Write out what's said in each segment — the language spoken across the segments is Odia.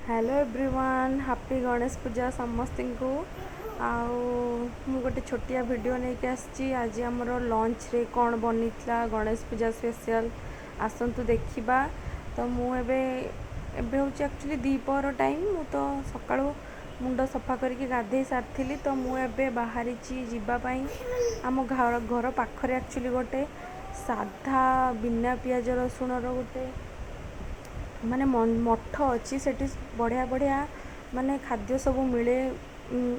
ହ୍ୟାଲୋ ଏଭ୍ରିୱାନ୍, ହାପି ଗଣେଶ ପୂଜା ସମସ୍ତଙ୍କୁ। ଆଉ ମୁଁ ଗୋଟେ ଛୋଟିଆ ଭିଡ଼ିଓ ନେଇକି ଆସିଛି। ଆଜି ଆମର ଲଞ୍ଚରେ କ'ଣ ବନିଥିଲା ଗଣେଶ ପୂଜା ସ୍ପେଶିଆଲ୍, ଆସନ୍ତୁ ଦେଖିବା। ତ ମୁଁ ଏବେ ଏବେ ହେଉଛି ଆକ୍ଚୁଆଲି ଦ୍ୱିପହର ଟାଇମ୍। ମୁଁ ତ ସକାଳୁ ମୁଣ୍ଡ ସଫା କରିକି ଗାଧେଇ ସାରିଥିଲି। ତ ମୁଁ ଏବେ ବାହାରିଛି ଯିବା ପାଇଁ ଆମ ଘର ପାଖରେ ଆକ୍ଚୁଆଲି ଗୋଟେ ସାଧା ବିନା ପିଆଜ ରସୁଣର ଗୋଟେ ମାନେ ମଠ ଅଛି। ସେଠି ବଢ଼ିଆ ବଢ଼ିଆ ମାନେ ଖାଦ୍ୟ ସବୁ ମିଳେ।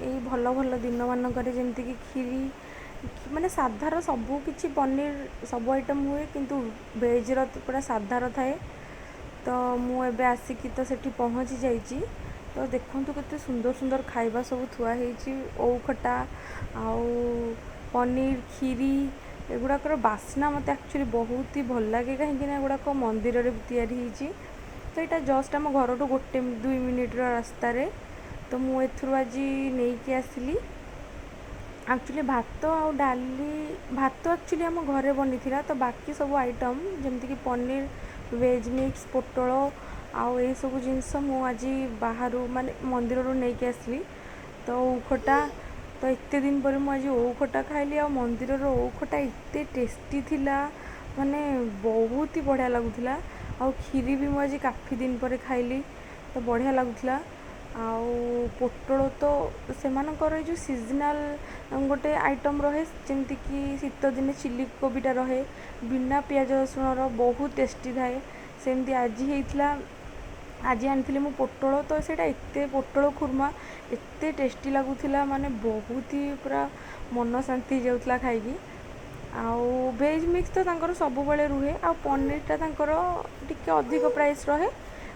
ଏଇ ଭଲ ଭଲ ଦିନମାନଙ୍କରେ ଯେମିତିକି କ୍ଷୀରି, ମାନେ ସାଧାର ସବୁ କିଛି, ପନିର ସବୁ ଆଇଟମ୍ ହୁଏ, କିନ୍ତୁ ଭେଜ୍ର ପୁରା ସାଧାର ଥାଏ। ତ ମୁଁ ଏବେ ଆସିକି ତ ସେଠି ପହଞ୍ଚି ଯାଇଛି। ତ ଦେଖନ୍ତୁ କେତେ ସୁନ୍ଦର ସୁନ୍ଦର ଖାଇବା ସବୁ ଥୁଆ ହେଇଛି। ଓଉ ଖଟା ଆଉ ପନିର କ୍ଷୀରି, ଏଗୁଡ଼ାକର ବାସ୍ନା ମୋତେ ଆକ୍ଚୁଆଲି ବହୁତ ହି ଭଲ ଲାଗେ, କାହିଁକିନା ଏଗୁଡ଼ାକ ମନ୍ଦିରରେ ବି ତିଆରି ହେଇଛି। ତ ଏଇଟା ଜଷ୍ଟ ଆମ ଘରଠୁ ଗୋଟେ 2 ମିନିଟ୍ର ରାସ୍ତାରେ। ତ ମୁଁ ଏଥିରୁ ଆଜି ନେଇକି ଆସିଲି ଆକ୍ଚୁଆଲି ଭାତ ଆଉ ଡାଲି। ଭାତ ଆକ୍ଚୁଆଲି ଆମ ଘରେ ବନିଥିଲା, ତ ବାକି ସବୁ ଆଇଟମ୍ ଯେମିତିକି ପନିର, ଭେଜ୍ ମିକ୍ସ, ପୋଟଳ ଆଉ ଏଇସବୁ ଜିନିଷ ମୁଁ ଆଜି ବାହାରୁ ମାନେ ମନ୍ଦିରରୁ ନେଇକି ଆସିଲି। ତ ଓଉ ଖଟା, ତ ଏତେ ଦିନ ପରେ ମୁଁ ଆଜି ଓଉ ଖଟା ଖାଇଲି, ଆଉ ମନ୍ଦିରର ଓଉ ଖଟା ଏତେ ଟେଷ୍ଟି ଥିଲା, ମାନେ ବହୁତ ହି ବଢ଼ିଆ ଲାଗୁଥିଲା। ଆଉ କ୍ଷୀରି ବି ମୁଁ ଆଜି କାଫି ଦିନ ପରେ ଖାଇଲି, ତ ବଢ଼ିଆ ଲାଗୁଥିଲା। ଆଉ ପୋଟଳ ତ ସେମାନଙ୍କର ଏଇ ଯେଉଁ ସିଜନାଲ୍ ଗୋଟେ ଆଇଟମ୍ ରହେ, ଯେମିତିକି ଶୀତ ଦିନେ ଚିଲି କୋବିଟା ରହେ ବିନା ପିଆଜ ରସୁଣର, ବହୁତ ଟେଷ୍ଟି ଥାଏ। ସେମିତି ଆଜି ହେଇଥିଲା। ଆଜି ଆଣିଥିଲି ମୁଁ ପୋଟଳ, ତ ସେଇଟା ଏତେ ପୋଟଳ ଖୁର୍ମା ଏତେ ଟେଷ୍ଟି ଲାଗୁଥିଲା, ମାନେ ବହୁତ ହି ପୁରା ମନ ଶାନ୍ତି ହେଇଯାଉଥିଲା ଖାଇକି। ଆଉ ଭେଜ୍ ମିକ୍ସ ତ ତାଙ୍କର ସବୁବେଳେ ରୁହେ, ଆଉ ପନିରଟା ତାଙ୍କର ଟିକେ ଅଧିକ ପ୍ରାଇସ୍ ରହେ।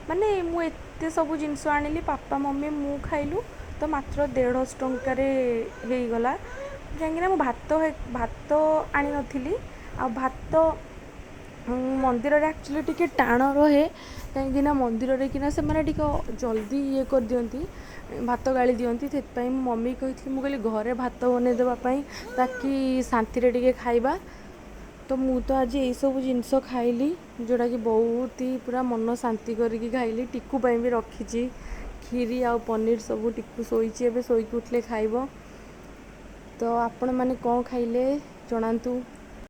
ମାନେ ମୁଁ ଏତେ ସବୁ ଜିନିଷ ଆଣିଲି, ପାପା, ମମି, ମୁଁ ଖାଇଲୁ, ତ ମାତ୍ର 150 ଟଙ୍କାରେ ହେଇଗଲା, କାହିଁକିନା ମୁଁ ଭାତ ଆଣିନଥିଲି। ଆଉ ଭାତ ମନ୍ଦିରରେ ଆକ୍ଚୁଆଲି ଟିକେ ଟାଣ ରହେ, କାହିଁକିନା ମନ୍ଦିରରେ କିନା ସେମାନେ ଟିକେ ଜଲ୍ଦି ଇଏ କରିଦିଅନ୍ତି, ଭାତ ଗାଳି ଦିଅନ୍ତି। ସେଥିପାଇଁ ମୁଁ ମମି କହିଥିଲି, ମୁଁ କହିଲି ଘରେ ଭାତ ବନେଇ ଦେବା ପାଇଁ, ତାକି ଶାନ୍ତିରେ ଟିକେ ଖାଇବା। ତ ମୁଁ ତ ଆଜି ଏଇସବୁ ଜିନିଷ ଖାଇଲି, ଯେଉଁଟାକି ବହୁତ ହି ପୁରା ମନ ଶାନ୍ତି କରିକି ଖାଇଲି। ଟିକୁ ପାଇଁ ବି ରଖିଛି କ୍ଷୀରି ଆଉ ପନିର ସବୁ। ଟିକୁ ଶୋଇଛି ଏବେ, ଶୋଇକି ଉଠିଲେ ଖାଇବ। ତ ଆପଣମାନେ କ'ଣ ଖାଇଲେ ଜଣାନ୍ତୁ।